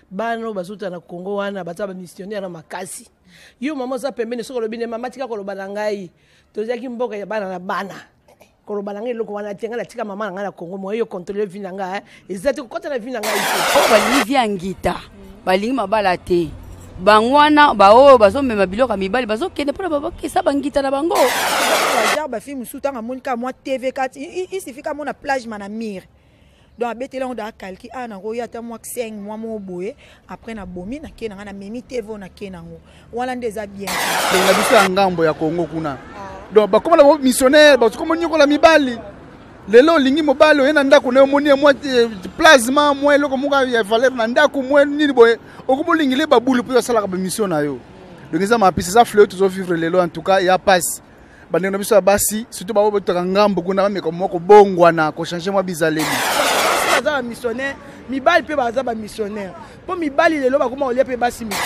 Bana oyo bazouta na Congo wana baza ba missionnaire na makasi. Yo mama oza pembeni soki olobi nde mama tika koloba na ngai. Tozalaki mboka ya bana na bana. Koloba na ngai eloko wana te, ngai natika mama na ngai na Congo, moyen yo contrôler vie na ngai eza te, kokota na vie na ngai te. Oyo balingi vie ya ngita, balingi mabala te. Bango wana baoyo bazomema biloko ya mibali bazokende mpona babakisa bangita na bango. Genre ba fille mosusu ntango amoni kaka mwa TV kati, il suffit kaka amona plage mana mire. Donc abeteli yango daa kalki a nakoya ata mwa 5 mois moko boye après nabomi nake na ngai namemi tv oyo nake nango wana nde eza bien. Na biso ya ngambo ya Congo kuna donc bakoma na bango missionnaire, bakoma nyokola mibali. Lelo olingi mobali oye na ndako na yo omoni ye mwa plasma mwa eloko moko ya valeur na ndako mwa nini boye okomi olingile babulu mpo asalaka bamission na yo. Donc eza mapisi, eza fleur tozo vivre lelo en tout cas ya pasi. Bandeko na biso ya basi surtout bango botaka ngambo kuna bameka mwa kobongwana kochange mwa bizaleli. Basi baza ba missionnaire, mibali mpe baza ba missionnaire mpo mibali lelo bakoma kolia mpe basi miki.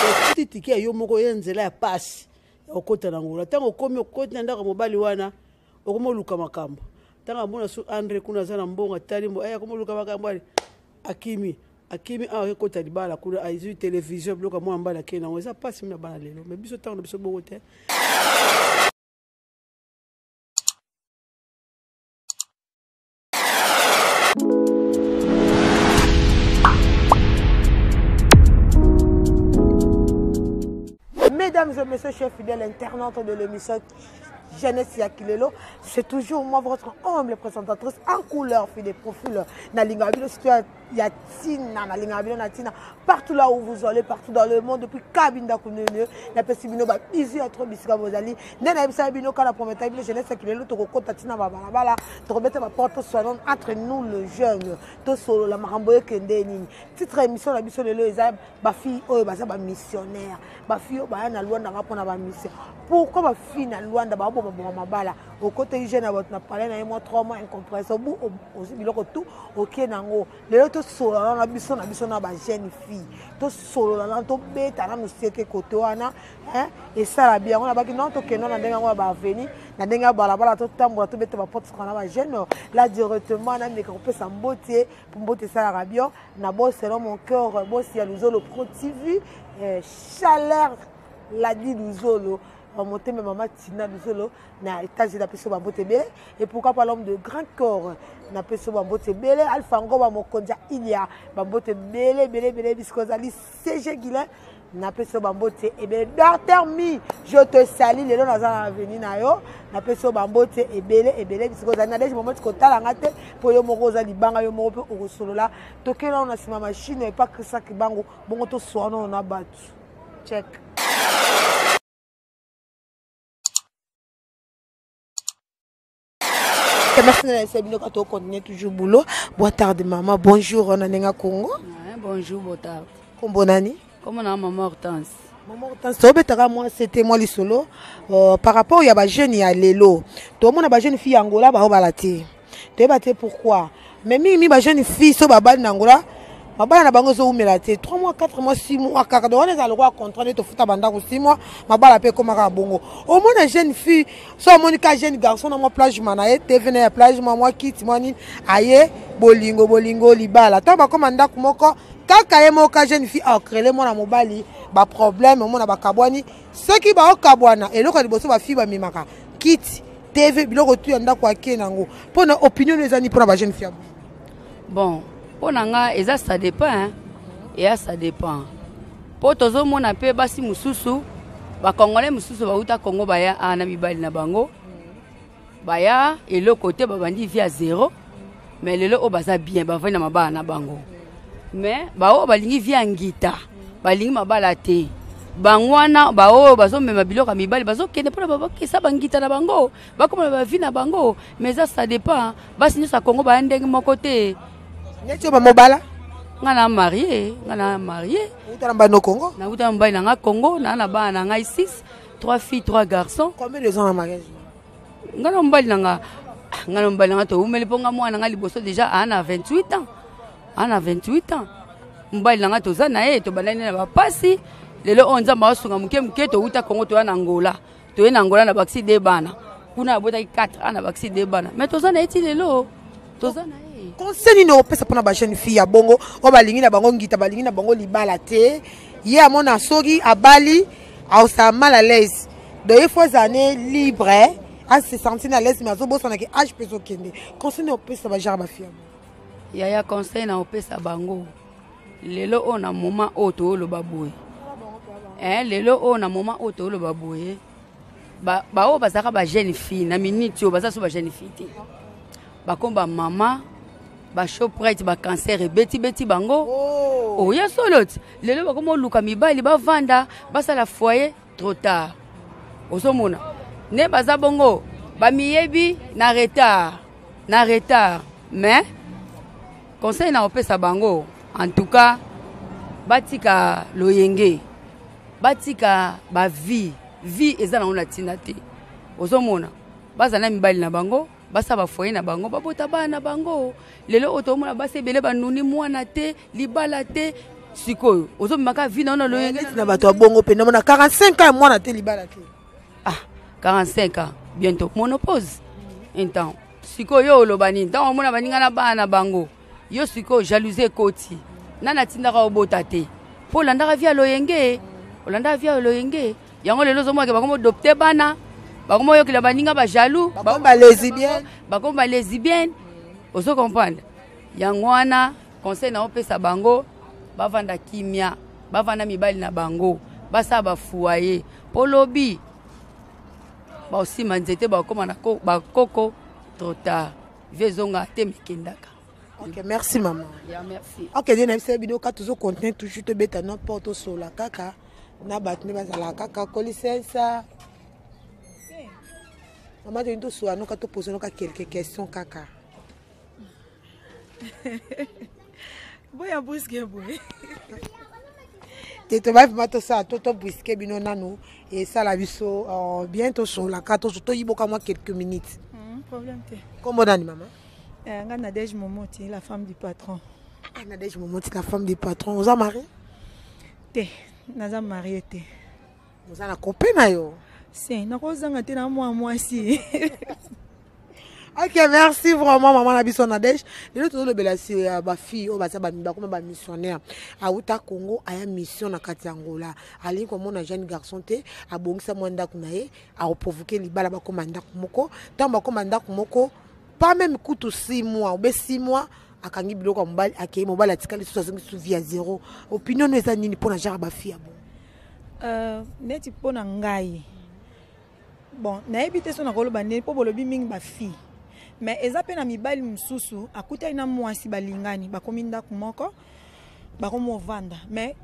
Ofuti tike ya yo moko ye nzela ya pasi ya kokota na Angola. Ntango okomi okoti na ndako ya mobali wana okomi oluka makambo. Ntango amona su Andre kuna aza na mbongo atali mbo, eh, akomi oluka makambo ali akimi akimi awa akekota libala kuna azwi television biloko ya mwana mobali akei nango. Eza pasi mingi na bana lelo, mais biso ntango na biso bongo te. Mesdames et messieurs, chers fidèles internautes de l'émission Jeunesse ya Kilelo, c'est toujours moi votre humble présentatrice en couleur fille profil na linga bino surtout ya tina na linga bino na tina partout là où vous allez, partout dans le monde depuis Kabinda kunene na pesi bino ba bisous ya trop bisika bozali nde na yebisa bino kala prometa bino Jeunesse ya Kilelo tokokota tina ba balabala tokobeta ba porte soignante entre nous le jeune tosolola makambo ekende nini. Titre émission na biso lelo eza ba fille oyo baza ba missionnaire, ba fille oyo baya na Luanda nga pona ba mission. Pourquoi ba fille na Luanda ba boma boma mabala? Okoteli jeune ya bato na palais na ye mwa 3 mois incompréhension bu ozwi biloko tout okie nango. Lelo tosolola na biso na biso na ba jeune fille, tosolola na tobeta nanu sete kote wana, hein, esala bien. Yango nabaki non, tokenda na ndenge yango ya ba avenue, na ndenge ya balabala, totambola tobeta ba porte na ba jeune là directement na meka kopesa mbote, mbote esalaka bien. Na boss selon mon cœur, boss ya Luzolo Pro TV, chaleur Ladi Luzolo, motema mama Tina Luzolo na États-Unis na peso ba mbote ebele. Et pourquoi pas l'homme de grand cœur na peso ba mbote ebele, Alpha Ngoba mokonzi ya Ilia ba mbote ebele ebele ebele bisiko ezali CG Guilain na peso ba mbote ebele. Docteur Mi, je te salue lelo naza na avenue na yo na peso ba mbote ebele ebele bisiko ezali na deji momoti kotala nga te po yo moko oza libanga, yo moko pe okosolola. Tokela na sima machine epa Christian Kibangu bongo toswana na bato. Check. Merci na yesa bino kato continuer toujours boulot. Boa tarde maman, bonjour na nenga Congo. Ouais, bonjour, boa tarde. Kombo nani? Kombo na maman Hortense. Maman Hortense, to betaka moi c'était moi lisolo par rapport ya ba jeunes ya lelo. To mona ba jeune fille ya Angola ba obala te. Toyeba te pourquoi. Mais mingi mingi ba jeune fille so babali na Angola, mabala na bango ezoumela te 3 mois, 4 mois, 6 mois kaka. Donc wana ezala lokola contrat nde tofuta bandako 6 mois, mabala pe ekomaka bongo. Omona jeune fille so amoni ka jeune garçon na mwa plage ma na ye, TV na ya plage ma mwa kiti mwa nini, aye bolingo bolingo libala. Tango bakoma ndako moko kaka ye moko ka jeune fille akrele mwana mobali ba problème, omona bakabwani. Soki baokabwana eloko ya liboso ba fille bamemaka kiti, TV, biloko tu ya ndako ake nango. Pona opinion eza ni pona ba jeune fille? Bon, pona nga eza ça dépend hein. Eya ça dépend. Po tozomona pe basi mususu ba congolais mususu bauta Congo baya a na mibali na bango. Baya eloko te babandi vie à zéro. Mais lelo oyo baza bien bavandi na mabala na bango. Mais ba oyo balingi vie ya ngita, balingi mabala te. Bango wana ba oyo bazomema biloko ya mibali bazokende mpona babakisa bangita na bango, bakoma na ba vie na bango. Mais ça, ça dépend. Basi nyonso ya Congo baya ndenge moko te. Neti oyo bamobala? Nga na marié, nga na marié. Outa na mobali no Congo? Na outa na mobali na nga Congo, na na bana na ngai 6, 3 filles, 3 garçons. Combien de ans na mariage? Nga na mobali na nga, nga na mobali na nga toumeli mpo nga mwana na nga liboso déjà a na 28 ans. A na 28 ans. Mobali na nga toza na ye, tobandani na bapasi. Lelo oyo Nzambe asunga moke moke, touta Congo toya na Angola. Toye na Angola na bakisi 2 bana. Kuna abotaki 4 ans na bakisi 2 bana. Mais toza na ye ti lelo. Toza na ye. Conseil nini okopesa mpona bajeune fille ya bongo oyo balingi na bango ngita, balingi na bango libala te? Ye amona soki abali aosala mal à l'aise, donc il faut azala ne libre, ase sentir na l'aise, mais azobosanaki age mpe ezokende. Conseil nini okopesa bagenre bafille ya bongo? Yaya, conseil na opesa bango lelo oyo na moment oyo tooloba boye, lelo oyo na moment oyo tooloba boye, baoyo bazalaka bajeune fille na minute oyo baza so bajeune fille te, bakomi bamama, bashoprite, bacancer ebetibeti bango. Oh. Oya solo ti lelo bakomi oluka mibali bavanda, basala foyer, trop tard. Ozomona nde baza bongo, bamiyebi na retard, na retard. Mais conseil na kopesa bango, en tout cas batika loyenge, batika bavie. Vie eza nango na ntina te. Ozomona bazala na mibali na bango, basala bafoyer na bango, babota bana na bango. Lelo oyo toomona basi ebele banuni mwana te, libala te. Sikoyo ozomemaka vie na yo na loyenge. Neti na bato ya bongo mpe namona 45 ans ya mwana te, libala te. Ah, 45 ans, bientôt monopause un temps. Sikoyo yo oloba nini ntango omona baninga na bana na bango? Yo sikoyo jalousie ekoti. Nani atindaka obota te? Mpo olandaka vie ya loyenge, olandaka vie ya loyenge. Yango lelo ozomonake bakomi adopte bana, bakomi oyokela baninga bajaloux. Bakomi balesbienne. Bakomi balesbienne, ozo comprendre? Yango wana conseil na opesa bango, bavanda kimia, bavanda mibali na bango, basala bafoyer, mpo lobi baosima nzete, bakóma na bakoko, trop tard. Vie ezonga te, mekendaka. Ok, merci mama. Ya, merci. Ok, nde nayebisa bino ka tozocontinue toujours, tobeta no mpo tosola kaka na bato nde bazalaka kaka kolisensa. Mama, tolingi tosola noka, topose noka quelques questions kaka. Boya brusque boye. Te, tobai vraiment tosala to tobriske bino nanu, esala biso bien, tosolaka, toyiboka mwa quelques minutes. Problème te. Kombo nani, mama? Nga Nadège Momoti, la femme du patron. Ah, Nadège Momoti, la femme du patron. Oza marié? Te, naza marié te. Oza na copain na yo? Se nakozanga te na mwa mwasi. Ok, merci vraiment, mama na biso Nadège. Lelo tozolobela si ya bafille oyo baza bakoma bamissionnaire, auta Congo, aya mission na kati ya Angola, alingi komona jeune garçon te, abongisa mwa ndako na ye, akoprovoke libala, bakoma ndako moko. Ntango bakoma ndako moko, pas même kutu 6 mois obe 6 mois, akangi biloko ya mobali, akei. Mobali atikali susu, azongi susu vie ya zéro. Opinion no eza nini mpona genre bafille ya bon? Neti mpo na ngai, bon, nayebi te so nakoloba ndeni, mpo bolobi mingi bafille, mais eza mpe na mibali mosusu akutani na mwasi, balingani, bakomi ndako moko, bakomi ovanda, mais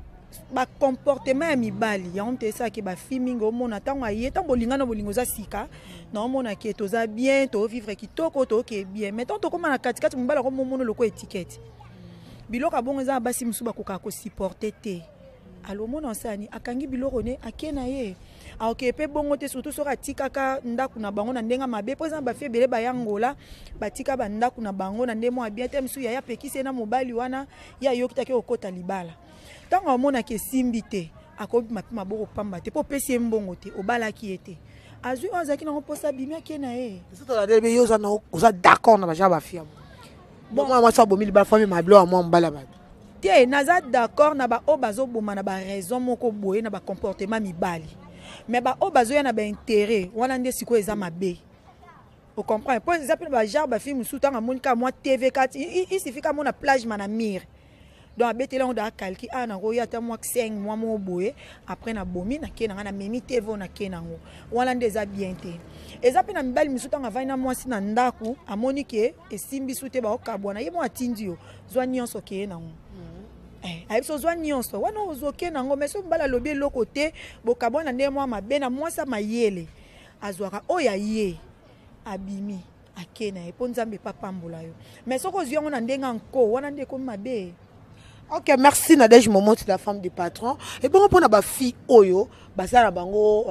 bacomportement ya mibali yango moto esalaki bafille mingi. Omona ntango aye, ntango bolingani, bolingo eza sika, naomona ke toza bien, tovivre kitoko, toke bien, mais ntango tokóma na katikati, mobali akomomona lokola étiquette. Biloko ya bongo eza na basi mosusu bakokaka kosupporte te. Alo omona osani akangi biloko ne, ake na ye, aoke mpe bongo te, surtout soki atikaka ndako na bango na ndenge mabe, mpo eza na bafille ebele baya Ngola, batika bandako na bango na ndenge mwa bien te. Mosusu yaya apekisi ye na mobali wana, ye ayoki taki okota libala. Ntango amonaki esimbi te, akobima mpe maboko pamba te, mpo opesi ye mbongo te, obalaki ye te, azwi oyo azalaki nango mposa, abimi, ake na ye. Yo oza d'accord na bagenre bafille bon? Mwana mwasi abomi libala, fami mabilo ya mwa mobali ya bato. Te, naza d'accord na baoyo bazoboma na baraison moko boye na bacomportement mibali, mais baoyo bazoya na baintérêt wana nde sikoyo eza mabe, ocomprendre? Mpo eza mpe na bagenre bafille mosusu, ntango amoni kaka mwa TV kati, il suffit kaka mona plage na mire, donc abeteli yango daa kalki a nakoya ata mwa 5 mwa moko boye, après nabomi, nake na ngai, namemi TV oyo, nake nango wana nde eza bien te. Eza mpe na mibali misusu, ntango avandi na mwasi na ndako, amoni ke esimbi su te, baokabwana, ye mo atindi yo, zwa nyonso, okeye nango. Ayebi so ozwa nyonso wana, ozoke nango, mais so mobali alobi eloko te, bokabwana ndenge mwa mabe. Na mwasi ya mayele azwaka oyo aye, abimi, ake na ye, mpo Nzambe epa pambola yo. Mais soki ozwi yango na ndenge ya nko wana, nde ekomi mabe. Ok, merci Nadège Momoti, la femme du patron. Ebongo mpona bafille oyo baza na bango,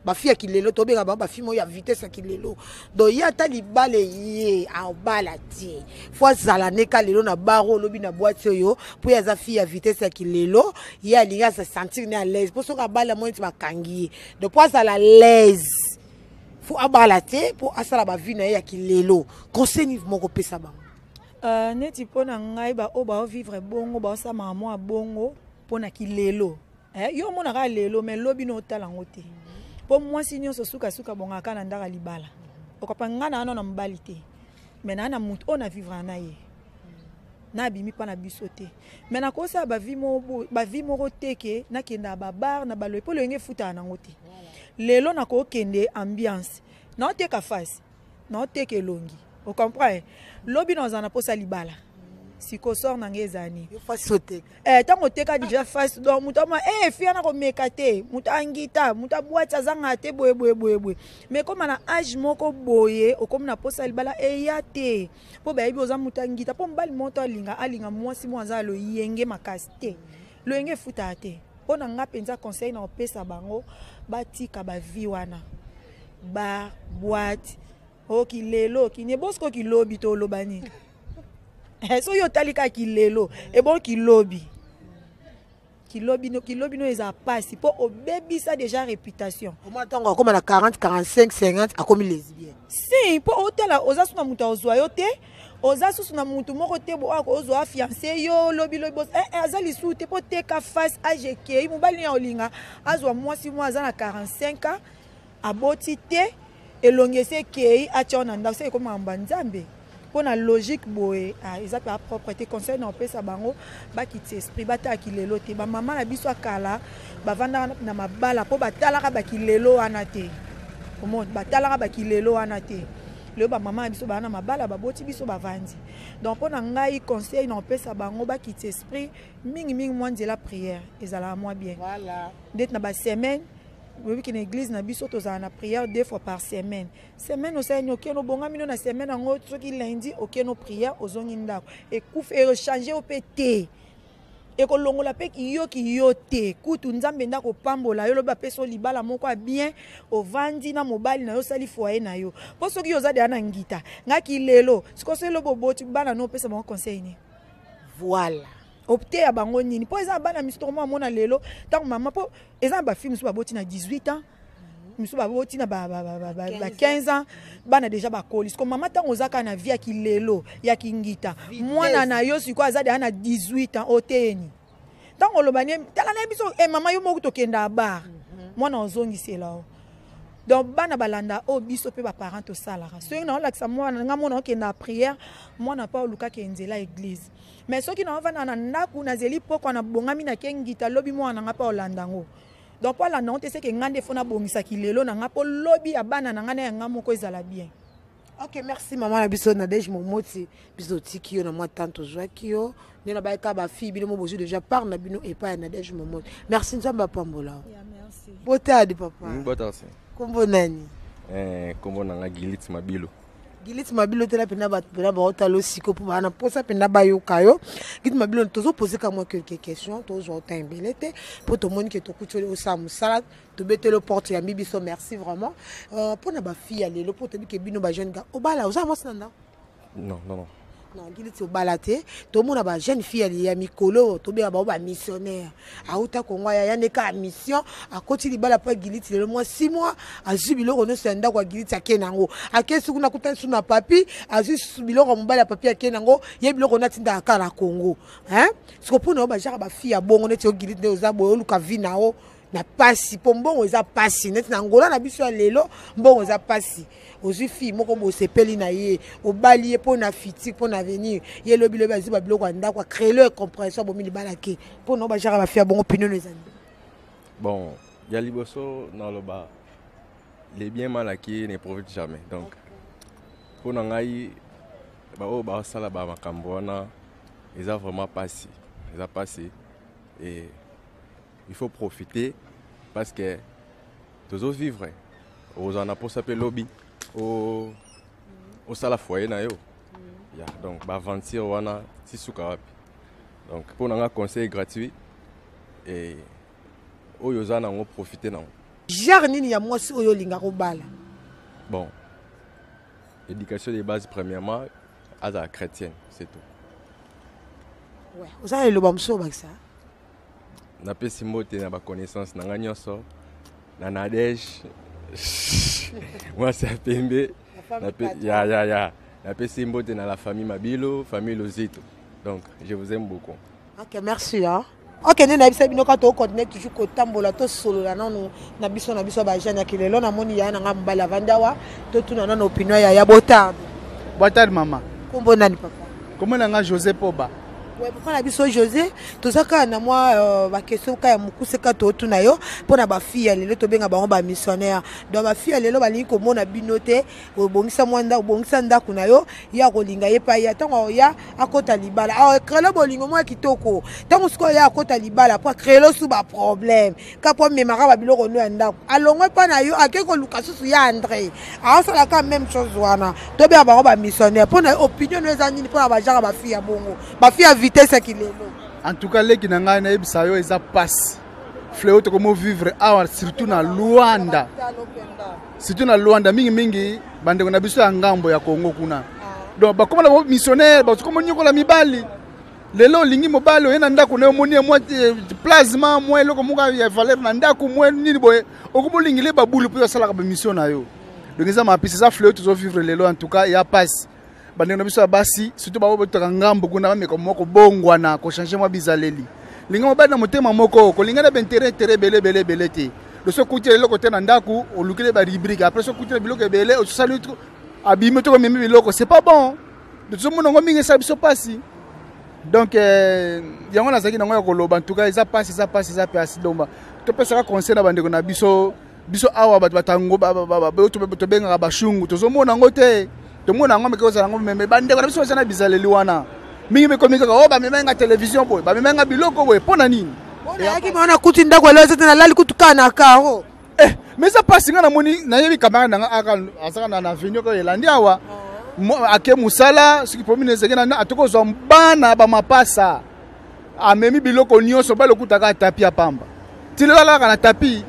bafille ya kilelo, tobenga bango bafille moko ya vitesse ya kilelo, donc ye ata libala ye abala te, fo azala neka lelo na baro, olobi na boîte oyo, mpo ye aza fille ya vitesse ya kilelo. Ye alingi aza sentir ne à l'aise, mpo soki abala, mo neti bakangi ye. Donc mpo azala à l'aise, fo abala te, mpo asala bavie na ye ya kilelo. Conseil nini moko opesa bango? Neti mpo na ngai, baoyo baovivre bongo, baosamaka mwa bongo mpo na kilelo. Eh, yo omonaka lelo, mais lobi na otala yango te, mpo mwasi nyonso sukasuka bongaka na ndaka libala. Okopa ngai na wana na mobali te, mais naa na motu oyo na vivre na ye, nabimi mpa na biso te, mais nakosala bavie moko, bavie moko te ke nakendaka babar na baloyi, mpo loyenge efutaka nango te. Lelo nakokende ambiance, naoteka face, naoteka elongi, ocomprend? Lobi nazala na mposa libala, siko sor na ngai ezali Yo face oteka. Eh, ntango oteka déjà face, donc moto ama eh, fi wana komeka te, moto angita, moto abwati, azangaka te, boye boye boye boye. Mais koma na age moko boye, okomi na posa libala eya te, mpo bayebi oza moto angita, mpo mobali moko alinga alinga mwasi moko aza loyenge makasi te, loyenge efutaka te. Mpo na nga mpenza, conseil na kopesa bango, batika bavie wana, bar, boîte, oki lelo kini ebosiko kilobi, toloba nini? Soki otali kaka kilelo, ebon kilobi, kilobi no, kilobi no eza pasi, mpo obebisa déjà réputation. Omona ntango akóma na 40, 45, 50, akomi lesbienne. Si, mpo otala, oza susu na moto azwa yo te, oza susu na motu moko te bo akozwa fiancé yo lobi lobi bo eh, eh, aza lisusu te, mpo teka face, age ekei. Mobali nini olinga azwa mwasi mwa aza na 45 ans, aboti te, elongi esi ekei, atia yo na ndako, se ekomi makambo ya Nzambe. Mpo na logique boye, ah, eza mpe apropre te. Conseil na opesa bango, bakiti esprit, batala kilelo te. Bamama na biso ya kala bavandaka na mabala mpo batalaka bakilelo wana te. Omoni, batalaka bakilelo wana te. Lelo bamama na biso baa na mabala, baboti biso, bavandi. Donc mpo na ngai, conseil na opesa bango, bakiti esprit mingimingi, mwa nzela prière ezalaka mwa bien. Voilà. Ndeti na basemaine, oyebi na église na biso tozala na prière deux fois par semaine. Semaine osali, okende, obongami no na semaine yango, soki lundi okende prière, ozongi ndako, ekufi, echange yo mpe te, ekolongola mpe kiyoki yo te. Kutu Nzambe nde akopambola yo, lobi apesi yo libala moko ya bien, ovandi na mobali na yo, osali foyer na yo. Mpo soki yo oza deya na ngita ngaki lelo, sikoyo soki lobi oboti bana no, opesa bango conseil nini? Voilà. Oteya bango nini? Mpo eza na bana misu tokoma amona lelo ntango mama, mpo eza na bafille mosusu baboti na 18 ans, misu baboti na ba 15 ans, bana déjà bakoli. Siko mama, ntango oza kaka na vie ya kilelo, ya kingita, mwana na yo sikoyo aza deja na 18 ans, oteyeni ntango oloba nie, tala na ye biso e mama, yo moko tokenda bar, mwana ozongisela o. Donc bana balanda oyo biso mpe baparent tosalaka. Soki naolakisa mwana nga, mwana okenda prière, mwana mpe olukaki nzela église. Mais soki naovanda na ndako, nazeli pokwa, nabongami, nake ngita, lobi mwana na nga mpe olanda yango. Donc mpo alanda yango te, seke nga nde fo nabongisaki lelo na nga, mpo lobi ya bana na nga na ya nga moko ezala bien. Ok, merci mama na biso Nadege Momoti. Biso totiki yo na mwa temps tozwaki yo nde na bayeka bafille, bino mo bozwi déjà part na bino epai ya Nadege Momoti. Merci, Nzambe apambola. Yeah, merci. Botadi papa. Botasi. Kombo nani? Kombo na nga Gilit Mabilo. Gilit Mabilo, tala mpena bato mpena baotala osiko mpo baa na mposa mpena bayoka yo. Gilit Mabilo, tozopose ka mwa quelque question, tozwa ota ebele te mpo tomoni ke tokuti osala mosala, tobeteli porte ya biso. Merci vraiment. Mpona bafille ya lelo, mpo toyebi ke bino bajeune ga obala, oza mwasi na ndako? Non, non, non. Non, Giliti, obala te. Tomona bajeune fille ya mikolo, tobenga bango bamissionnaire, auta Kongo, aya nde kaka mission, akoti libala mpo Giliti. Lelo mwa 6 mois, azwi biloko nyonso ya ndako ya Giliti, ake nango, ake suku na kutani su na papi, azwi biloko ya mobali ya papi, ake nango ye, biloko natindaka kaka na Kongo. Siko mpona yo, bajaka bafille ya bongo neti yo Giliti, nde oza boye, oluka vie na yo na pasi, mpo mbongo eza pasi neti na Ngola na biso ya lelo, mbongo eza pasi. Ozwi fille moko bosepeli na ye, obali ye mpo na futur, mpo na avenir. Ye lobi lobi azwi babiloko ya ndako, acréer lo incompréhension, abomi libala ke. Mpo na bajaka bafille ya bongo, pinono ezali? Bon, ya liboso naloba, les biens mal acquis ne profitent jamais. Donc mpo na ngai, baoyo basala bamakambo wana, eza vraiment pasi, eza pasi, et il faut profiter parce que tozovivre, okozala na mposa mpe lobi osala foyer na yo ya. Donc baaventure wana ti suka wapi? Donc mpo na nga, conseil gratuit, e oyo oza nango, profite nango. Genre nini ya mwasi oyo olingaka obala? Bon, éducation de base premièrement, azala chrétienne, c'est tout. Ouais. Oza na eloba mosusu obakisa? Napesi mbote na baconnaissance na ngai nyonso, na Nadege, mwasi ya pembe, ya ya ya. Napesi mbote na la famille Mabilo, famille Lozito. Donc, je vous aime beaucoup. Ok, merci. Hein? Ok, nde nayebisa bino kaka tokocontinue toujours kotambola, tosolola nanu na biso na biso bajeune ya kilelo. Namoni yaya na ngai mobali avandi awa, totuna nanu opinion ya yaya. Botarde. Botarde, mama. Kombo nani, papa? Kombo na ngai José Poba. Ouais, papa na biso José, toza kaka na mwa baquestion kaka ya mokuse kaka totuna yo mpo na bafille ya lelo. Tobenga bango bamissionnaire. Donc bafille ya lelo balingi komona bino te. Obongisa mwa ndako, obongisa ndako na yo, ye akolinga ye pa ye. Ntango akoya akota libala, akrelo bolingo mwa kitoko. Ntango sikoyo ye akota libala mpo akrelo su baproblème ka mpo amemaka babiloko no ya ndako, alongwe mpa na yo, ake koluka susu ya André, aosala ka même chose wana. Tobenga bango bamissionnaire. Mpo na opinion no eza nini mpo na bajaka bafille ya bongo, bafille ya vitesse ya kilelo? En tout cas, leki na ngai, nayebisa yo, eza pasi. Fléau tokomo vivre awa, surtout na Luanda, surtout na Luanda mingimingi, bandeko na biso ya ngambo ya Congo kuna. Donc bakoma na missionnaire, bakoma nyokola mibali. Lelo olingi mobali, oye na ndako na yo, omoni ye mwa plasma, mwa eloko moko ya valeur na ndako, mwa nini boye, okomi olingile babulu mpo osalaka bamission na yo. Donc eza mapisi, eza fléau tozovivre lelo. En tout cas, ya pasi. Bandeko na biso ya basi, surtout baoyo botaka ngambo kuna, bameka mwa kobongwana, kochange mwa bizaleli. Linga mobali na motema moko, kolinga na baintérêt intérêt ebele ebele ebele te. Loso okuti eloko te na ndako, olukeli barubrique. Après so okuti na biloko ebele, osali abimi to komemi biloko, c'est pas bon. Tozomona yango mingi, esala biso mpasi. Donc yango nazalaki nango ya koloba. En tout cas, eza mpasi, eza mpasi, eza mpasi. Donc topesaka conseil na bandeko na biso. Biso awa bato batango tobengaka bashungu, tozomona yango te, tomona yango meke kozala yango meme. Bandeko na biso baza na bizaleli wana mingi, mekomi kaka oyo bamemai nga télévision boye, bamemai nga biloko boye, mpo na nini? Nayaki mawana, nakuti ndako elo eza te, nalali kutu kaka na karo. Eh, mais eza mpasi. Nga namoni, nayebi camarade nanga aka azaka na avenue oyo elandi awa, ake mosala, soki pomine ezalaki na atoki kozwa bana bamapasa, amemi biloko nyonso, balokutaka tapi ya pamba. Ti lelo alalaka na tapi.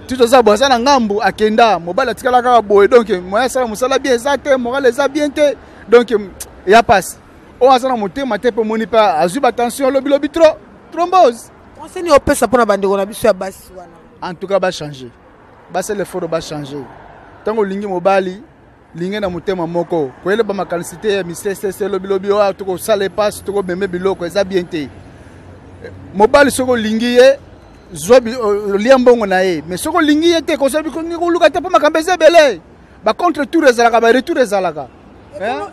Ti toza boye, aza na ngambu, akenda, mobali atikala kaka boye. Donc moyen asala mosala bien eza te, moral eza bien te. Donc ya pasi. Oyo aza na motema te mpe omoni mpe azwi batension, lobilobi trop, thrombose. Conseil nini opesa mpona bandeko na biso ya basi wana? En tout cas, bachange, basala effort, bachange. Ntango olingi mobali, linge na motema moko, koyeleba makanisi te ya misesese, lobilobi oyo tokosala epasi, tokomeme biloko, eza bien te. Mobali soki olingi ye, zwa lia mbongo na ye. Mais soki olingi ye te, kozwa koluka te, mpo makambo eza ebele, bacontre tour ezalaka, baretour ezalaka.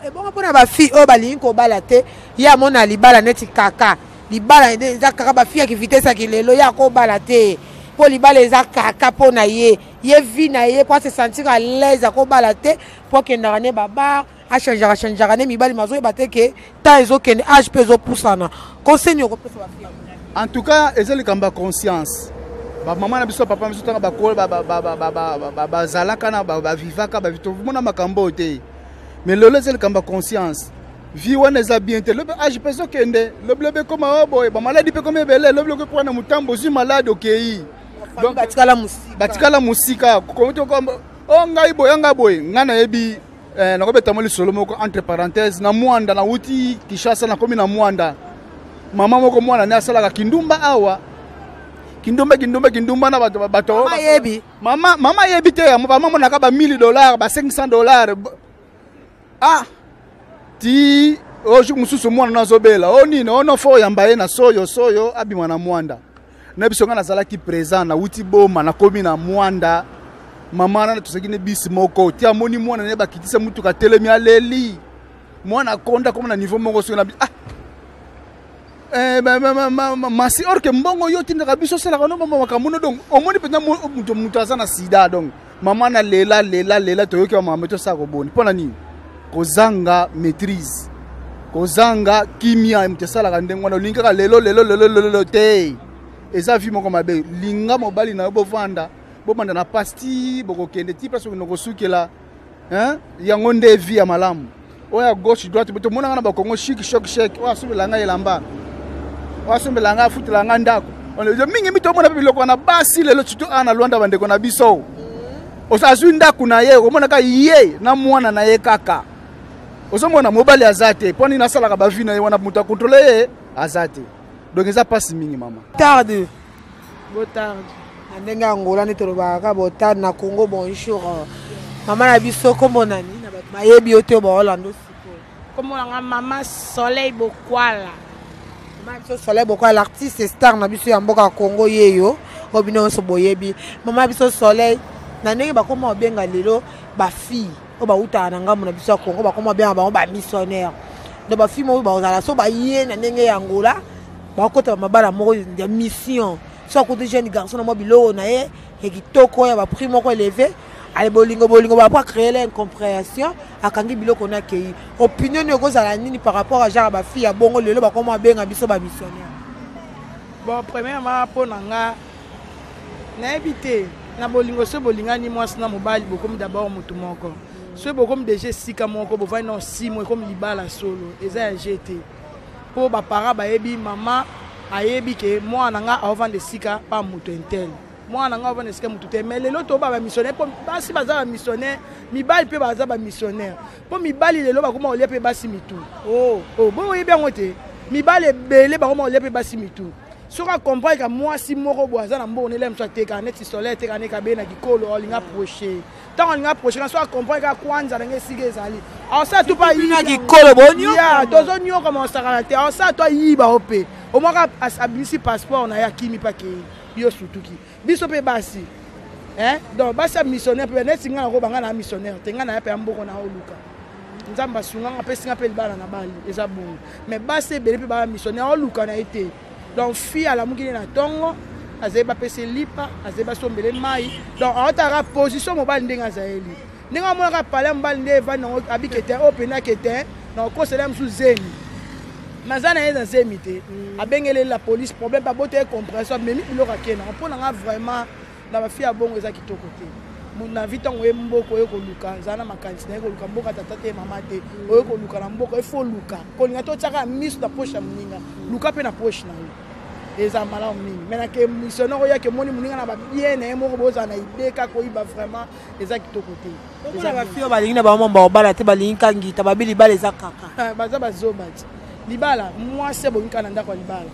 Ebongo mpona bafille oyo balingi kobala te, ye amona libala neti kaka libala eza kaka bafille ya kivitese ya kilelo, ye akobala te mpo libala eza kaka mpo na ye, ye vie na ye, mpo ase sentir à l'aise, akobala te mpo akendaka ne babar, achangeaka changeaka ne mibali, mazoyeba te ke temps ezokende, age mpe ezopusana. Conseil nini okopesa bafille? En tout cas, eza likambo ya conscience. Bamama na biso, papa na biso, ntango bakola bazalaka na bavivaka, tomona makambo oyo te. Mais lelo eza likambo ya conscience. Vie wana eza bien te. Lobi age mpe ezokende, lobi lobi ekoma oyo boye, bamaladi mpe ekomi ebele. Lobi lobi ekoma na motambo, ozwi maladi, okei. Donc batikala mosika. Batikala mosika. O ngai boye, ngai boye, ngai nayebi. Nakobeta mo lisolo moko entre parenthèse. Na Mwanda, nauti Kinshasa, nakomi na Mwanda, mama moko, mwana ne asalaka kindumba awa, kindumba, kindumba, kindumba na bato bato. Mama yebi. Mama, mama yebi te. Mama monaka ba 1000 $, ba 500 $. Ah, ti oyo jour mosusu mwana nazobela o nini, ono fo oyamba ye na soyo soyo, abima na Mwanda na biso. Ngai nazalaki présent. Nawuti Boma, nakomi na Mwanda, mama wana tozalaki ne bisi moko. Ti amoni mwana ne, bakitisa mutuka, atelemi, aleli. Mwana akonda, koma na niveau moko soki na ah eh, masi or ke mbongo yo otindaka biso, osalaka no makambo no. Donc omoni mpenza moto moto aza na sida. Donc mama na lela lela lela, toyoki bamama, tosala koboni mpo na nini? Kozanga maîtrise, kozanga kimia, moto asalaka ndenge wana. Olingi kaka lelo lelo lelo lelo te, eza vie moko mabe. Linga mobali na yo, bovanda, bobanda na pasi ti bokokende ti place okende kosukela. Yango nde vie ya malamu. Oyo ya gauche droite, tomonaka na bakongo chic choc chec, oyo asombela ngai elamba, oyo asombela ngai, afutela ngai ndako. Mingi mingi tomona mpe biloko wana. Basi lelo, surtout awa na Lwanda, bandeko na biso, azwi ndako na ye, omonaka ye na mwana na ye kaka. Ozomona mobali aza te. Mpo nini asalaka bavie na ye wana? Moto akontrole ye aza te. Donc eza mpasi mingi, mama. Tarde. Botarde. Na ndenge ya Angola nde tolobaka kaka botarde, na Congo bonjour. Mama na biso, kombo nani na bato bayebi yo te, baolanda osi? Kombo na nga Mama Soleil Bokwala. Mama biso Soleil Bokwala, l'artiste star na biso ya mboka Congo yeyo, oyo bino nyonso boyebi. Mama biso Soleil, na ndenge bakoma kobenga lelo ba fille oyo bawutaka na ngambo na biso ya Congo, bakoma kobenga bango ba missionnaire. Donc ba fille moko bazala so baye na ndenge ya Angola, bakota mabala moko ya mission. So akuti jeune garçon na mwa biloko na ye ya kitoko ya ba prix moko élevé, ale bolingo bolingo ba créer l'incompréhension, akangi biloko na kei. Opinion nini ekozala nini par rapport à genre ba fille ya bongo lelo bakoma benga biso ba missionnaire? Bon, premièrement mpo na nga nayebi te, na bolingo soki bolingani mwasi na mobali bokomi d'abord motu moko, soki bokomi deja esika moko bovandi na osimo ekomi libala solo, eza ya je te mpo baparent bayebi, mama ayebi ke mwana na nga aovanda esika pa moto intel, mwana na nga ovanda esika motu te. Mais lelo toba bamissionnaire mpo basi baza bamissionnaire, mibali mpe baza bamissionnaire mpo mibali lelo bakoma kolia mpe basi mitu. Oh, oh, boyo oyebi yango te, mibali ebele bakoma kolia mpe basi mitu. Soki acomprendre ka mwasi moko boye aza na mbongo nele mosu atekaka neti soleil, atekaka neti abe na kikolo, alinga approche, ntango alinga approche ka so acomprendre ka kwanza ndenge esika ezali, asala tu pa kikolo bonioka tozonyokama osakana te, asala to ayiba o mpe omwaka abimisi passeport na ye akimi mpe akei yo sutuki biso mpe basi. Hein? Donc basi ya missionnaire mpe neti ngai nakoba ngai na missionnaire te, ngai na ya mpe ya mboko na oluka nzambe asunganga apesi nga mpe libala na bali eza bongo. Mais basi ebele mpe baya missionnaire oluka na ye te. Donc fille alamuki nde na ntongo azali bapesi lipa, azali basombele mai, donc aotaka position mobali ndenge azaleli, ndenge amonaka pale mobali nde evandi nango abike te oyo pene ake te na okosela mosusu zemi naza na ye na zemi te, abengeleli la police problème babota ye compression amemi biloko ake nango. Mpo na nga vraiment na bafille ya bongo eza kitoko te. Na vie ntango oye mboka oye koluka, zala na makanisi na ye koluka mboka tata te mama te, oye koluka na mboka ifo oluka kolinga te otiaka miso na poche ya moninga, luka mpe na poche na yo eza malamu mingi. Mais nake missionnaire oyaki omoni moninga na babien na ye moko bozala na ide kaka oyiba, vraiment eza kitoko te. Omona bafille oyo balingi na bango mambo babala te, balingi kangita babi libala eza kaka baza bazoba ti libala mwasi abongi kaka na ndako ya libala,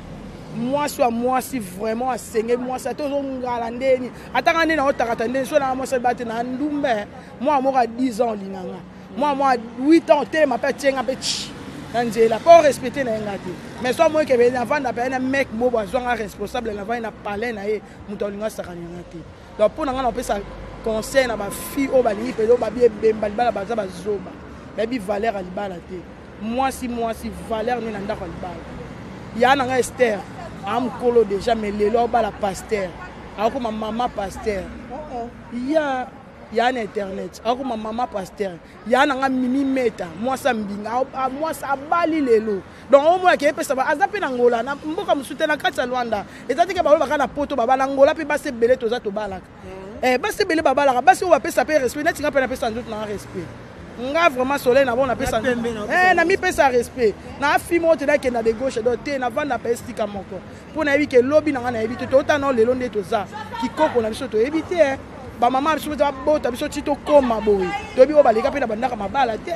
mwasi wa mwasi vraiment asenge mwasi ata ozongala ndeni atanga nde naotakata ndeni so nanga mwasi libala te na ndumbe mwana moko ya 10 ans olinganga mwana moko ya 8 ans otelema mpe atienga mpe chi na nzela mpo orespecte na ye nga te. Mais so amoki kebe navanda mpe na mec bobo azwanga responsable navandi na palais na ye moto alinga asakana te. Donc mpo na ngai napesa conseil na bafille oyo balingi mpenza oyo babi ebemba libala, baza bazoba, bayebi valeur ya libala te. Mwasi mwasi valeur nde na ndako ya libala. Ya na ngai Esther aa mokolo déjà, mais lelo aobala pasteur, akokoma mama pasteur ya ya na internet, akokoma mama pasteur. Ya na ngai Mimi Meta mwasi ya mbinga, mwasi abali lelo. Donc omona ke epesa aza mpe na Ngola na mboka mosusu te na kati ya Luanda eza te ke balobaka na poto babala Ngola mpe basi ebele toza tobalaka. Basi ebele babalaka basi oyo bapesa mpe respect neti nga mpe napesa nzoto na respect nga vraiment soleil na bo napesa namipesa respect na afimi oyo te nakenda de gauche donc te navanda mpe esika moko mpo nayebi ke lobi na nga nayebi te totana lelo nde toza kikoko na biso toyebi te bamama biso mpe babota biso ti tokóma boye toyebi oyo baleka mpe na bandaka mabala te.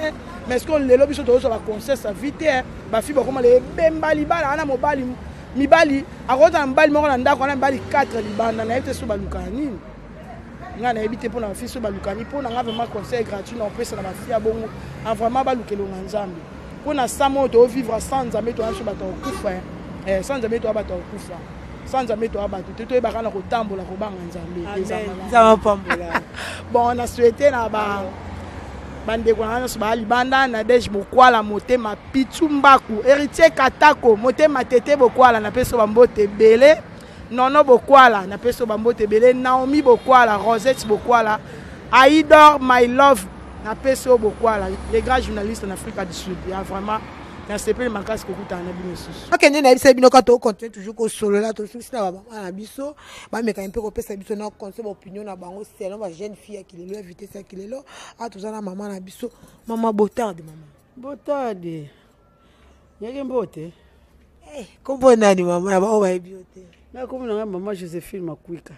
Mais ce que lelo biso tozozwa baconseil sa vie te, bafi bakóma le ebemba libala wana mobali mibali akozala mobali moko na ndako wana mibali 4 libanda nayebi te so balukaka nini ngai nayebi te mpona bafi so balukani. Mpo na ngai vraiment conseil gratuit na opesa na bafi ya bongo a vraiment balukelo na Nzambe mpo na sama oyo toovivre sans Nzambe toya biso bato ya kokufa, sans Nzambe toya bato ya kokufa, sans Nzambe toya bato te toyebaka na kotambola kobanga Nzambe. Bon, na souhaite na ba bandeko na nga nyonso baya libanda na Dege Bokwala motema Pitu Mbaku Héritier Katako motema Tete Bokwala napesi bambote ebele, Nono Bokwala napesi bambote ebele, Naomi Bokwala, Rosette Bokwala, Aidor My Love napesi oyo Bokwala les grands journalistes en Afrique du Sud ya vraiment nasepeli makasi kokutana na bino lisusu. Okende nayebisa bino ka tocontinue toujours kosolola tosusi na bamama na biso bamekani mpe kopesa biso na conseil baopinion na bango selon bajeune fille ya kilelo ya vitesse ya kilelo. A toza na mama na biso, mama botarde, mama botarde yaki mbote. Kombo nani mama na baoyo bayebi yo te? Nakomi na ngai mama Josephine Makwika.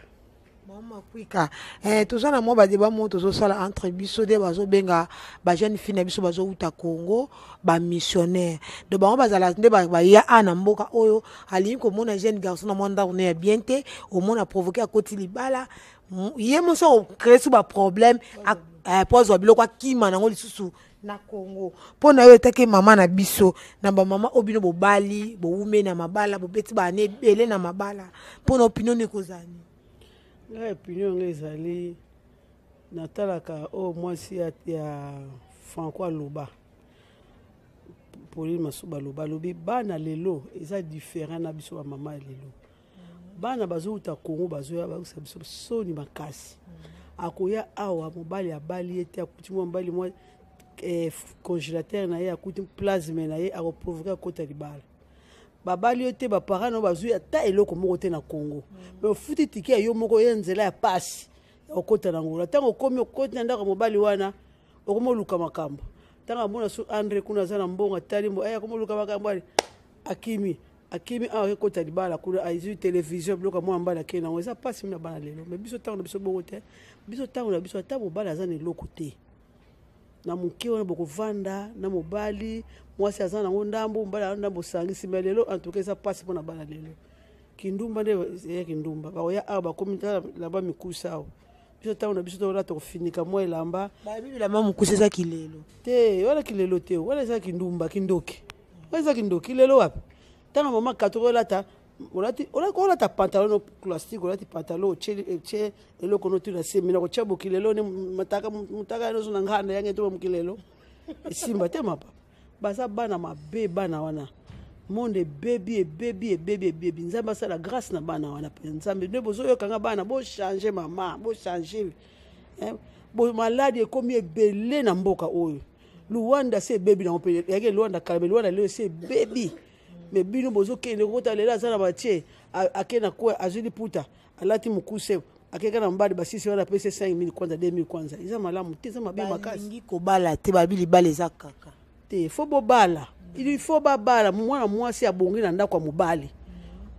Mama Kwika, eh, toza na mwa badeba moko tozosala entre biso nde bazobenga bajeune fille na biso bazowuta Congo bamissionnaire. Donc bango bazala nde baya a na mboka oyo alingi komona jeune garçon na mwa ndako ne ya bien te, omona provoke akoti libala ye moso akocree su baproblème po azwa biloko akima nango lisusu na Congo. Mpo na yo etake mama na biso na bamama oyo bino bobali bowumeli na mabala bobeti baane ebele na mabala, mpo na opinion ekozala nini? Ngai opinion ngai ezali natalaka oyo mwasi ya, ya Franco aloba, Pauline Masuba aloba, alobi bana lelo eza différent na biso bamama ya lelo. Bana bazowuta Congo bazoya bayokisa biso soni makasi. Akoya awa mobali abali ye te, akuti mwa mobali mwa eh, congélateur na ye, akuti plasme na ye, akoprovoke akota libala. Babali yo te, baparent na yo bazwi ata eloko moko te na Congo, mais ofuti tike ya yo moko ye nzela ya pasi ya kokota na Angola. Ntango okomi okoti na ndako ya mobali wana, okomi oluka makambo. Ntango amona su Andre kuna aza na mbongo, atali mbo, akomi oluka makambo, ale akimi akimi awa akekota libala kuna, azwi television biloko ya mwana mobali akei nango. Eza mpasi na bana lelo, mais biso ntango na biso bongo te. Biso ntango na biso ata mobali aza na eloko te na moke wana, bokovanda na mobali, mwasi aza nango ndambo, mobali aza ndambo, osangisi. Mais lelo en tout cas eza mpasi mpona bana lelo. Kindumba nde eya kindumba, bakoya awa bakomi lamba mikusa awa. Biso ntango na biso tokola tokofinika mwa elamba. Bayebi bilamba mokusa eza kilelo te, wana kilelo te, wana eza kindumba, kindoki, wana eza kindoki. Lelo wapi ntango mama katoko olata, olati olata pantalon no plastique, olati pantalon otie eloko no tuna se mina kotia bokilelo ne mataka mutaka nyonso na nganda yange to mokilelo esimba te. Mapa baza bana mabe bana wana, monde ebebi ebebi ebebi ebebi. Nzambe asala grâce na bana wana mpenza. Nzambe nde bozoyokanga bana, bochange mama, bochange eh, bo maladi ekomi ebele na mboka oyo. Luanda se ebebi nango mpe yaki Luanda kala, me Luanda lelo se ebebi. Me bino bozokende kokota lelo aza na batie ake na kwe, azwi liputa alati mokuse, akeka na mobali basisi wana apesi 5000 kwanza, 2000 kwanza. Eza malamu te, eza mabe makasi. Balingi kobala te, babi libala eza kaka te. Fo bobala, il faut babala. Mwana mwasi abongi na ndako ya mobali.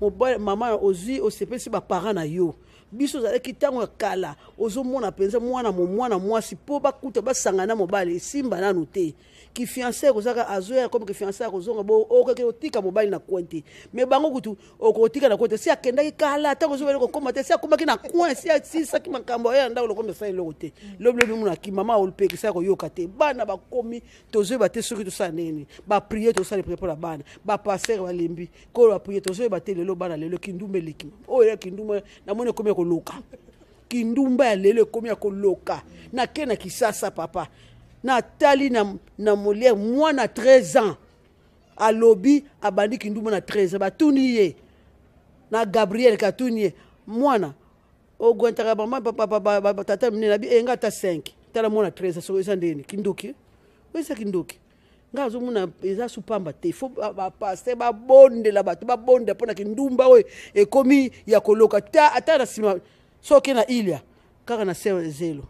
Mobali mama ozwi osepelisi baparent na yo. Biso ozalaki ntango ya kala, ozomona mpenza mwana mwana mwasi mpo bakuta basangana na mobali esimba nanu te. Kifiance kozaka azoya comme kifiance akozonga, bo okeke otika mobali na coin te. Mais bango kutu okotika na coin te, si akendaki kala ntango ozobali kokoma te, si akomaki na coin, si asisaki makambo aya na ndako lokomi asala eloko te. Lobi lobi monaki mama olupekisa koyoka te. Bana bakomi tozoyeba te soki tosala ndenge nini. Baprie tosala prie mpona bana, bapaster balembi kolo baprie, tozoyeba te lelo bana lelo kindumba eleki. Oyo ya kindumba namoni ekomi ya koloka, kindumba ya lelo ekomi ya koloka. Nake na Kisasa papa, natali na, na Molière, mwana 13 ans alobi abandi kindumba na 13 ans. Batuni ye na Gabriel, katuni ye mwana ogwentaka mama tata minene abi enga ata 5. Tala mwana 13 ans, soki eza ndeni kindoki, oyo eza kindoki. Ngai azomona eza supamba te. Fo bapaster babondela bato, babondela mpona kindumba oyo ekomi ya koloka. Ta ata na nsima soki na ilia kaka na se zelo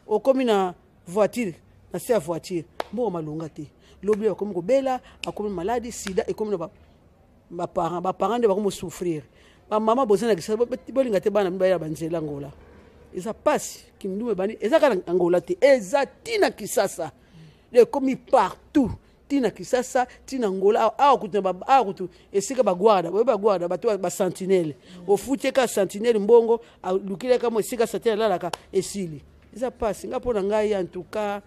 okomi na voiture, na se ya voiture mbongo malonga te. Lobi akomi kobela, akomi maladi sida, ekomi na baparent, baparent nde bakomi kosouffrir. Bamama boza na kisasa, bolinga te bana bayela banzela Angola. Eza pasi, kindumba ebandi eza kaka na Angola te, eza ntina Kisasa, ekomi partout, ntina Kisasa, ntina Angola. Awa kutu awa kutu esika bagwarda, oyo bagwarda bato basentinele, ofuti eka sentinele mbongo, alukilaka mo esika sentinele alalaka esili. Eza pasi. Nga mpo na ngai en tout cas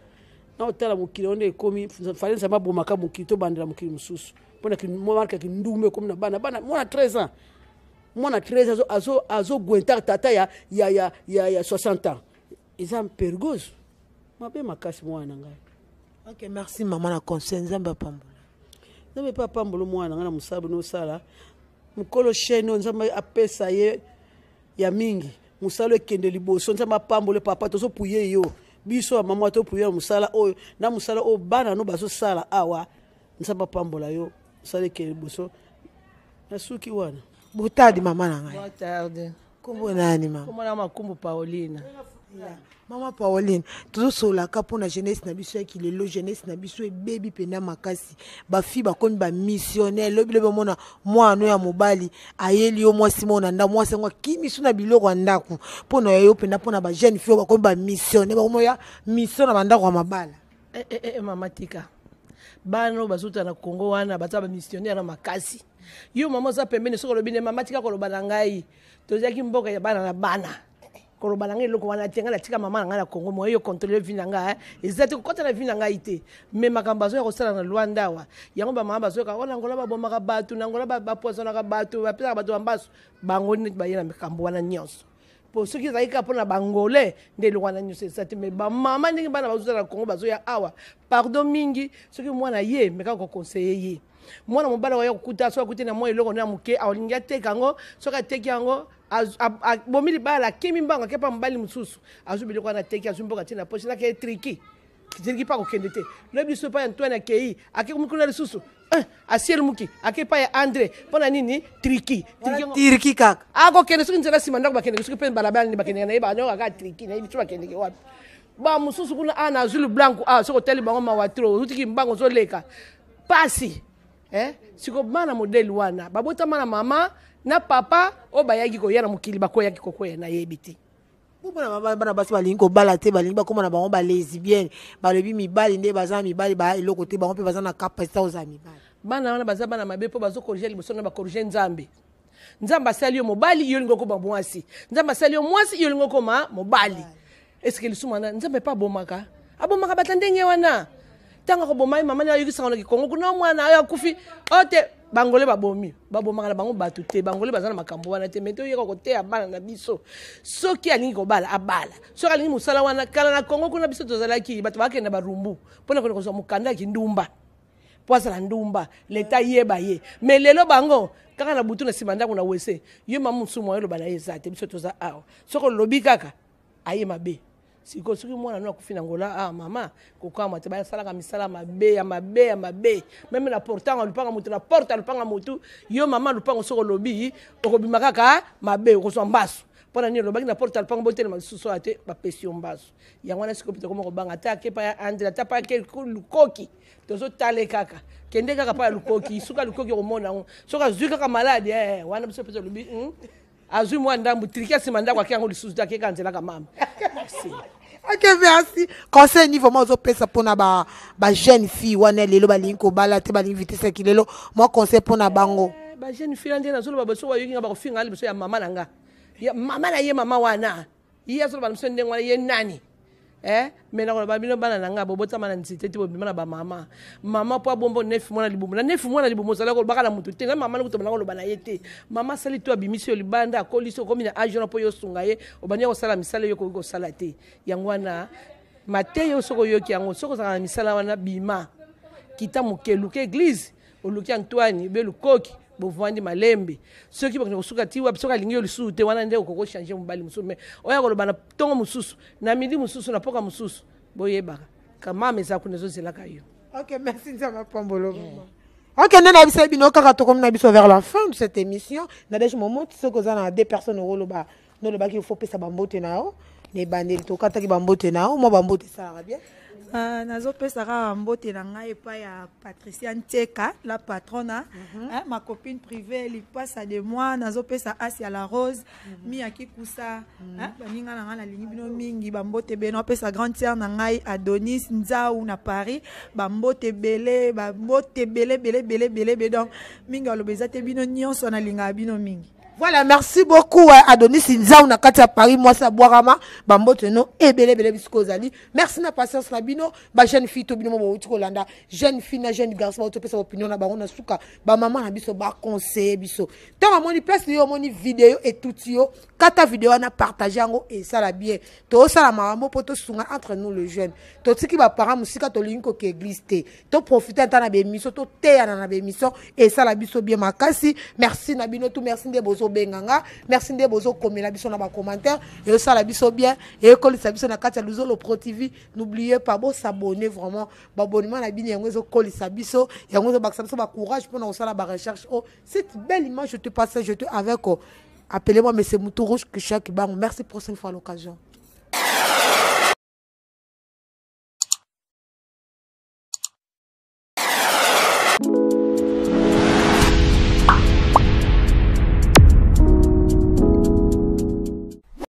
naotala mokili wana ekomi fale Nzambe abomaka mokili, tobandela mokili mosusu mpona marke ya kindumba ekomi na bana bana. Mwana 13 ans, mwana 13 ans azogwenta tata ya, ya, ya, ya, ya 60 ans, eza pergose mabe makasi mwana na ngai. Ok, merci mama na conseil, Nzambe apambola. Nzambe mpe apambola mwana na ngai na mosala bino osala mokolo chaine oyo. Nzambe apesa ye ya mingi, mosala ekende liboso. Nzambe apambole papa, tozopuye yo, biso ya mama topuye na mosala oyo, na mosala oyo bana no bazosala awa. Nzambe apambola yo, mosala ekende liboso. Nasuki wana. Botadi mama na ngai. Botarde. Kombo nani mama? Kombo na Makumbu Paulina. Mama Pauline, tozosolaka mpo na jeunesse na biso ya kilelo. Jeunesse na biso ebebi mpenza makasi. Bafille bakomi bamissionnaire. Lobi lobi omona mwana ya mobali ayeli yo mwasi moko na ndako, mwasi yango akimisu na biloko ya ndako. Mpo na yo mpenza, mpo na bajeune fille oyo bakomi bamissionnaire, bakomi ya mission na bandako ya mabala. Eh, eh, eh, mama tika bana oyo bazuta na Congo wana baza bamissionnaire na makasi. Yo mama oza pembeni, soki olobi ne mama tika koloba na ngai, tozalaki mboka ya bana na bana, koloba na ngai eloko wana te, ngai natika mama na ngai na Congo, moye yo controle vie na ngai eza te, kokɔta na vie na ngai te. Me makambo bazoya kosala na Lwanda awa, yango bamama bazoyoka o na Angola babomaka bato, na Angola bapoisonaka bato, bapesaka bato bambasu, bango neti baye na makambo wana nyonso. Po soki ezalaki kaka mpona bangolais nde eloko wana nyonso eza te. Me bamama ndenge bana bazozala na Congo bazoya awa, pardon mingi, soki mwana ye meka koconseille ye, mwana mobali oya kokuta, soki akuti na mwa eloko na moke, alingi ateka yango, soki ateki yango abomi libala, akimi mbango, akepa mobali mosusu, azwi biloko wana ateki, azwi mboka ntina poche, nake triki triki mpa kokende te. Lobi lisusu epai ya Antoine akei, ake kuna lisusu asieli muki, ake epai ya Andre. Mpo na nini? Triki. Triki kaka. Akokende soki nzela nsima ndako bakendeke, soki mpe balabala nini bakendeke na ye, banyoka kaka triki, nayebi so bakendeke wapi. Bamosusu kuna a na azwi blanco a, soki otali bango mawa tro, ozutiki mbango ozoleka pasi. Siko bana modele wana babotama na mama na papa oyo bayaki koya na mokili, bakweyaki kokwea, nayebi te. Bana bana basi balingi kobala te, balingi bakóma na bango balesbienne, balobi mibali nde baza mibali baya eloko te, bango mpe baza na capacité kozala mibali. Bana wana baza bana mabe, mpo bazokorige liboso na bakorige Nzambe. Nzambe asali yo mobali, yo olingi okoma mwasi. Nzambe asali yo mwasi, yo olingi okoma mobali. Eske lisumu wana Nzambe mpe abomaka, abomaka bato ndenge wana? Ntango akoboma ye, mama nde ayokisaka na kikongo kuna, mwana oyo akufi oyo te, bangole babomi, babomaka na bango bato te. Bangole baza na makambo wana te. Me toyeka koteya bana na biso, soki alingi kobala abala, soki alingi mosala wana. Kala na Kongo kuna biso tozalaki bato bakende barumbu mpona kende kozwa mokanda ya kindumba, mpo azala ndumba, leta yeba ye. Me lelo bango kaka na butu na nsima ndako na wese. Yo mama mosusu moyo oloba na ye eza te. Biso toza awa, soki olobi kaka aye mabe. Sikoyo soki mwana no akufi na Ngola, ah mama kokamwa te, basalaka misala mabe ya mabe ya mabe, meme na portango lupanga motu, na porte ya lupanga motu. Yo mama lupango, soki olobi okobima kaka mabe, okozwa mbasu. Mpo na nini olobaki na porte ya lupango? Botelema lisusu awa te, bapesi yo mbasu. Yango wana sikoyo tokoma kobanga. Ata akepa ya Andre, ata pa ake lukoki, tozotale kaka, kende kaka pa ya lukoki, suka lukoki okomona yango. Soki azwi kaka maladi wana, biso mpe tolobi azwi mwa ndambu triki ya nsima ndako, ake yango lisusu te, akeka nzelaka mama. Merci. Ok, merci. Conseil ni vraiment ozopesa mpona ba bajeune fille wana lelo balingi kobala te, balingi vitesse ya kilelo, mwa conseil mpona bango. Bajeune fille nde nazoloba, boso bayoki nga, bakofinga liboso ya mama na nga, ya mama na ye, mama wana ye azoloba na biso ndenge wana, ye nani? Me nakoloba bino bana na nga, bobotama na nzete te, bobima na bamama. Mama mpo abombo nefi mwana libumu, na nefi mwana libumu, ozala kolobaka na motu te, na mama nakuta bana koloba na ye te. Mama asali to abimisi yo libanda, akolisi, okomi na age wana mpo yo osunga ye, obandi kosala misala yo okoki kosala te. Yango wana mateya oyo soki oyoki yango, soki ozalaka na misala wana, bima, kita moke, luka eglise, oluki Antoine be lukoki, bovandi malembe. Soki bakende kosuka ti wapi, soki alingi yo lisusu te, wana nde okoki ochange mobali mosusu. Me oyo akoloba na ntongo mosusu, na midi mosusu, na poka mosusu, boyebaka kamama eza kuna ezozelaka yo. Ok, merci. Nzambe apambolo mama. Ok, nde nayebisa bino kaka, tokomi na biso vers la fin de cette émission. Nadege Momo, soki oza na deux personnes okoloba, nolobaki faut pesa bambote na yo na ebandeli, tokataki bambote na yo, mwa bambote esalaka bien. Nazopesa kaka mbote na ngai epai ya Patricia Nteka, la patrona, hein, ma copine privée, lipasa de moi. Nazopesa Asia la Rose, Mia Kikusa, hein, baninga na ngai, nalingi bino mingi, bambote ebele. Napesa grande sœur na ngai Adonis Nzau na Paris bambote ebele, bambote ebele ebele ebele ebele ebele. Donc mingi aloba eza te, bino nyonso nalingaka bino mingi. Voilà, merci beaucoup Adonis Nzau na kati ya Paris, mwasi abwakama, bambote no ebele ebele bisiko ozali. Merci na patience na bino, ba jeune fille to bino mo bouti kolanda, jeune fille na jeune garçon bauti pesa opinion na bango na suka, ba maman na biso ba conseiller biso. Tant amoni place yo omoni vidéo et tout yo, kata vidéo na partager yango et ça la bien. To sala makambo po to sunga entre nous le jeune. To tiki ba parents musika to lingi ko ke église te. To profiter ata na bémission, to teyana na bémission et ça la biso bien makasi. Merci na bino tout, merci nde bozo benganga, merci nde bozo komela biso na ba commentaire et ça la biso bien et kolisa biso na kati ya Luzolo Pro TV. N'oubliez pas bo s'abonner vraiment, ba abonnement na bino yango ezo kolisa biso, yango ezo bakisa biso ba courage pour na kosala ba recherche. Oh, cette belle image, je te passe, je te avec oh, appelez-moi monsieur Moutou Rouge Kisha Kibangu. Merci, prochaine fois à l'occasion. Bye.